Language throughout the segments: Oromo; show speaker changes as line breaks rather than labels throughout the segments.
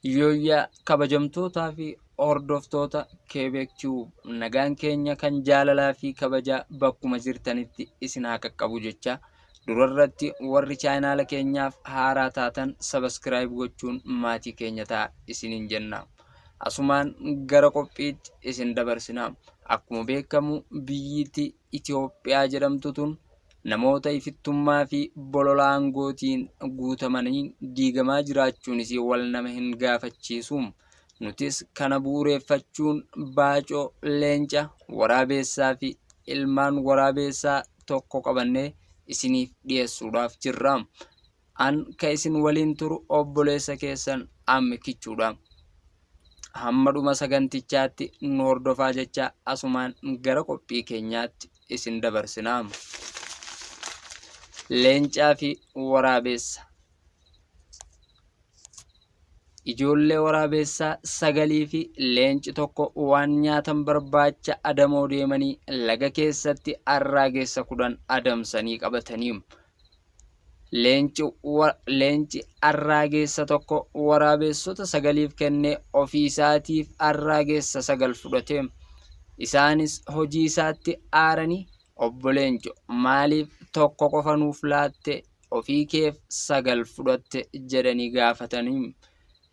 Yooyyaa kabajamtootaa fi hordoftoota Keebeek Tube, nagaan keenya kan jaalalaa fi kabajaa bakkuma jirtanitti isin haa qaqqabu jecha, durarratti warri chaayinaala keenyaaf haaraa taatan subscribe gochuun maatii keenya ta'a isiniin jenna. Asumaan gara qophiitti isin dabarsina. Akkuma beekamu biyyitti Itoophiyaa jedhamtu tun namoota ifittummaa fi bolola aangootiin guutamaniin diigamaa jiraachuun isii wal nama hin gaafachiisu. Nutis kana bu'ureeffachuun baacoo leenca, waraabeessaa fi ilmaan waraabeessaa tokko qabannee isiniif dhiyeessuudhaaf jirra. An ka isin waliin turu obboleessa keessan Amme Kichuudha. Hamma dhuma sagantichaatti nu hordofaa jecha asumaan gara qophii keenyaatti isin dabarsina. Leencaa fi waraabeessa. Ijoollee waraabeessaa sagalii fi leenci tokko waan nyaatan barbaacha adamoo deemanii laga keessatti arraageessa 10 adamsanii qabatanii. Leenci arraageessa tokko waraabeessota sagaliif kennee ofii isaatiif arraageessa 9 fudhate. Isaanis hojii isaatti aaranii, Obbo Leenco, maaliif tokko qofa nuuf laatte, ofii keef 9 fudhatte jedhanii gaafatanii.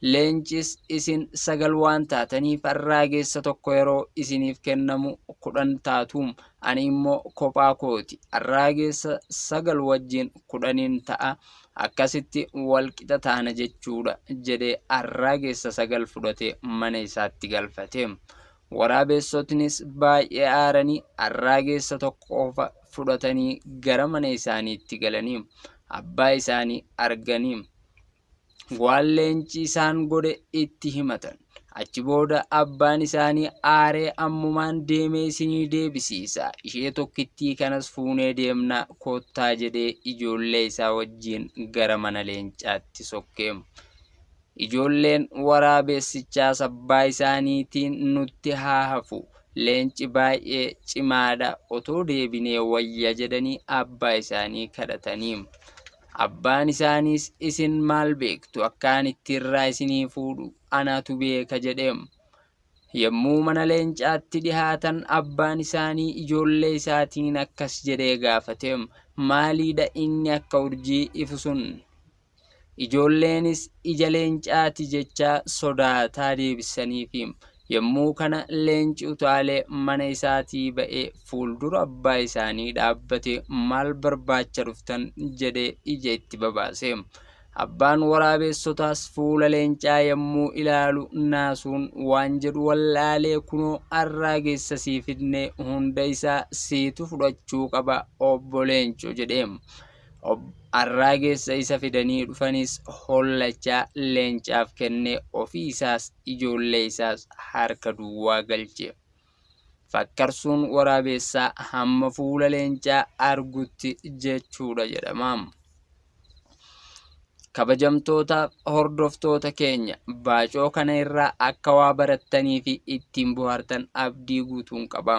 Leencis isin 9 waan taataniif arraageessa tokko yeroo isiniif kennamu 10 taatu. Ani immoo kophaa kooti. Arraageessa 9 wajjin 10n ta'a. Akkasitti wal qixa taana jechuudha jedhee arraageessa 9 fudhatee mana isaatti galfate. Waraabeessotnis baay'ee aaranii arraageessa tokko qofa fudhatanii gara mana isaaniitti galanii abbaa isaanii arganii. Waan leenci isaan godhe itti himatan. Achi booda abbaan isaanii aaree ammumaan deemee isinii deebisiisa. Ishee tokkittii kanas fuunee deemna koottaa jedhee ijoollee isaa wajjin gara mana leencaatti sokke. Ijoolleen waraabeessichaas abbaa isaaniitiin nutti haa hafu, leenci baay'ee cimaadha otoo deebinee wayya jedhanii abbaa isaanii kadhatanii. Abbaan isaaniis isin maal beektu akkaan itti irraa isinii fuudhu anatu beeka jedhe. Yommuu mana leencaatti dhihaatan abbaan isaanii ijoollee isaatiin akkas jedhee gaafate, Maaliidha inni akka urjii ifu sun? Ijoolleenis ija leencaati jechaa sodaataa deebisaniifi. Yommuu kana leenci utaalee mana isaatii ba'ee fuuldura abbaa isaanii dhaabbatee maal barbaacha dhuftan jedhee ija itti babaase. Abbaan waraabeessotaas fuula leencaa yommuu ilaalu naasuun waan jedhu wallaalee kunoo arraageessa sii fidnee hunda isaa siitu fudhachuu qaba obbo Leenco jedhee. Arraageessa isa fidanii dhufanis hollachaa leencaaf kennee ofii isaas ijoollee isaas harka duwwaa galche. Fakkarsuun waraabeessaa hamma fuula leencaa argutti jechuudha jedhama. Kabajamtoota hordoftoota keenya, baacoo kana irraa akka waa barattanii fi ittiin bohaartan abdii guutuun qaba.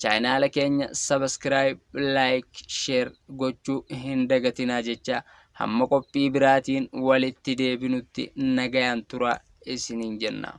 Chaayinaala keenya subscribe, like, share gochuu hin dagatinaa jecha hamma qophii biraatiin walitti deebinutti nagayaan turaa isiniin jenna.